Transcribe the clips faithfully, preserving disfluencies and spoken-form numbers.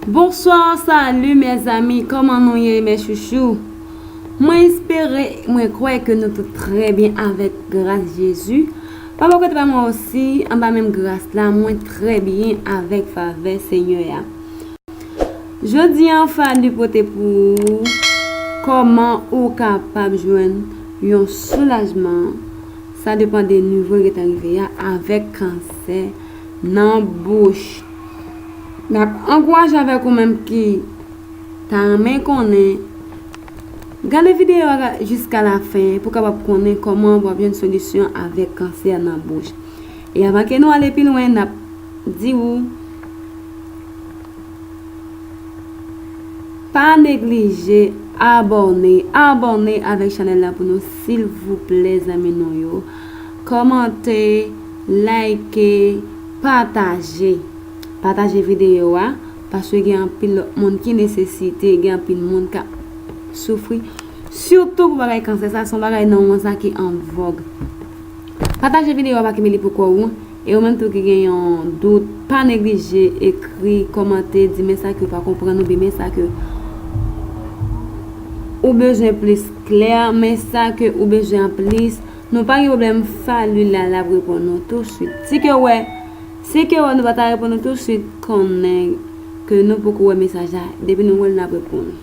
Bonsoir, salut mes amis, kòman nou ye, mes chouchous? Mwen espere, mwen kwè ke nou tout trè byen avèk gras Jezi. Pa bò kote pa mwen osi, anba menm gras la, mwen trè byen avèk favè Senyè a. Jodi a, Fally pote pou ou kòman ou kapab jwenn yon soulajman. Sa depann de nivo l gentan rive a avèk kansè nan bouch. N ap ankouraje avèk ou menm ki ta renmen konnen. Gade videyo a jiska lafen pou w kapab konnen kòman w ap jwenn solisyon avèk kansè nan bouch. E avan ke nou ale pi lwen, n ap di ou, pa neglije abòne, abòne avèk chanèl la pou nou, silvouplè, zanmi nou yo. Kòmante, like, pataje. Pataje videyo a, paske gen anpil lòt moun ki nesesite, gen anpil moun k ap soufri. Sitou pou bagay kansè, sa se yon bagay nan moman sa ki an vòg. Pataje videyo a, pa kenbe li pou kò w. E ou menm tou ki gen yon dout, pa neglije ekri, kòmante, di men sa ke w pa konprann oubyen men sa ke ou bezwen plis klè, men sa ke ou bezwen anplis. Nou pa gen pwoblèm, Fally la, l ap reponn nou tousuit. Si ke w wè, si ke w wè nou pa ta reponn nou tousuit, konnen ke nou poko wè mesaj la. Depi nou wè l, n ap reponn.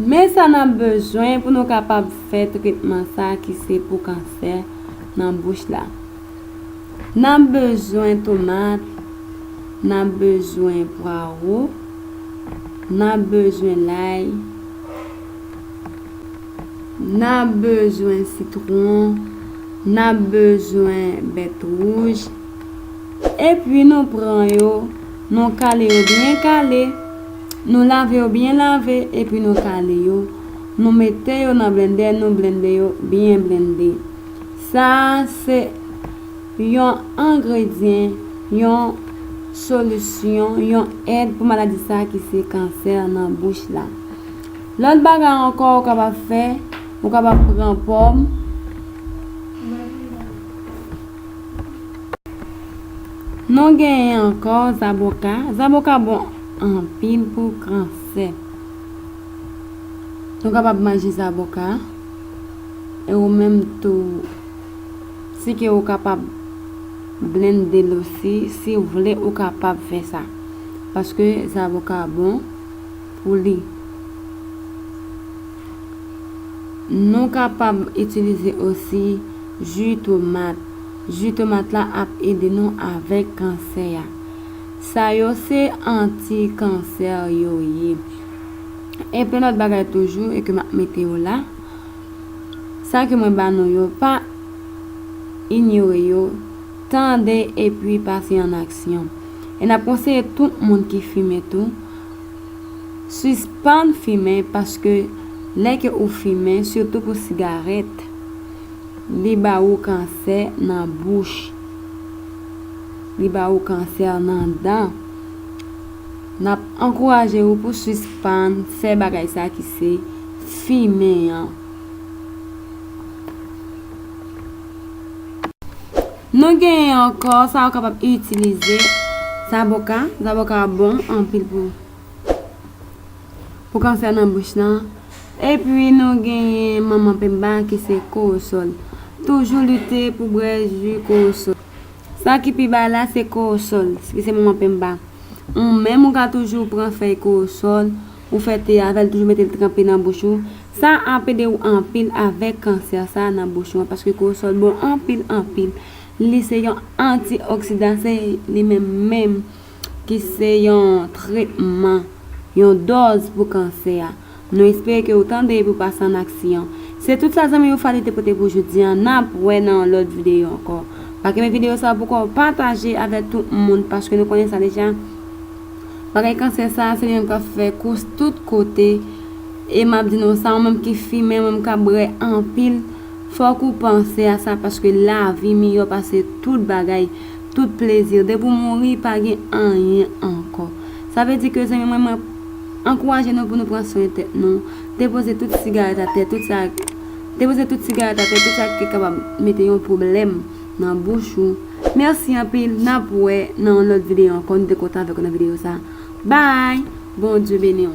Men sa n ap bezwen pou nou kapab fè tretman sa ki se pou kansè nan bouch la. N ap bezwen tomat, n ap bezwen pwawo, n ap bezwen lay, n ap bezwen sitwon, n ap bezwen bèt wouj. Epi nou pran yo, nou kale yo byen kale, nou lave yo byen lave, epi nou kale yo. Nou mete yo nan blendè, nou blende yo byen blende. Sa a se yon engredyan, yon solisyon, yon èd pou maladi sa a ki se kansè nan bouch la. Lòt bagay ankò ou kapab fè, ou kapab pran pòm. Nou genyen ankò zaboka. Zaboka bon anpil pou kansè. Nou kapab manje zaboka. E ou menm tou, si ke ou kapab blende l osi, si w vle, ou kapab fè sa. Paske zaboka bon pou li. Nou kapab itilize osi ji tomat. Ji tomat la ap ede nou avèk kansè a. Sa yo se anti kansè yo ye. E plen lòt bagay toujou e ke m ap mete yo la. Sa ke mwen ba nou yo, pa inyore yo, tande epi pase an aksyon. E n ap konseye tout moun ki fimen tou, sispann fimen, paske lè ke ou fimen, sitou pou sigarèt, li ba ou kansè nan bouch. Li ba ou kansè nan dan. N ap ankouraje ou pou sispann fè bagay sa ki se fimen an. Nou genyen ankò, sa ou kapab itilize, zaboka. Zaboka bon anpil pou, pou kansè nan bouch lan. Epi nou genyen manman penba ki se kowosòl. Toujou lite pou bwè ji kowosòl. Sa ki pi ba la se kowosòl, ki se manman penba. Ou menm ou ka toujou pran fèy kowosòl, ou fè te avè l, toujou mete l tranpe nan bouch ou. Sa ap ede w anpil avèk kansè sa nan bouch ou an, paske kowosòl bon anpil, anpil. Li se yon antioksidan, se li menm menm ki se yon tretman, yon dòz pou kansè a. Nou espere ke ou tande epi ou pase an aksyon. Se tout sa zanmi yo, Fally te pote pou jodi an. N ap wè nan yon lòt videyo ankò. Pa kenbe videyo sa pou kò w, pataje avèk tout moun, paske nou konnen sa deja. Bagay kansè sa, se li menm k ap fè kous tout kote. E m ap di nou sa, ou menm ki fimen, ou menm k ap bwè anpil, fòk ou panse a sa, paske lavi miyò pase tout bagay, tout plezi. Depi w mouri, pa gen anyen ankò. Sa vle di ke, zanmi mwen, mwen ankouraje nou pou nou pran swen tèt nou. Depoze tout sigarèt atè, tout sa, depoze tout sigarèt atè, tout sa ki kapab mete yon pwoblèm nan bouch ou. Mèsi anpil, n ap wè nan yon lòt videyo ankò, nou te kontan avèk ou nan videyo sa. Bye! Bondye beni w.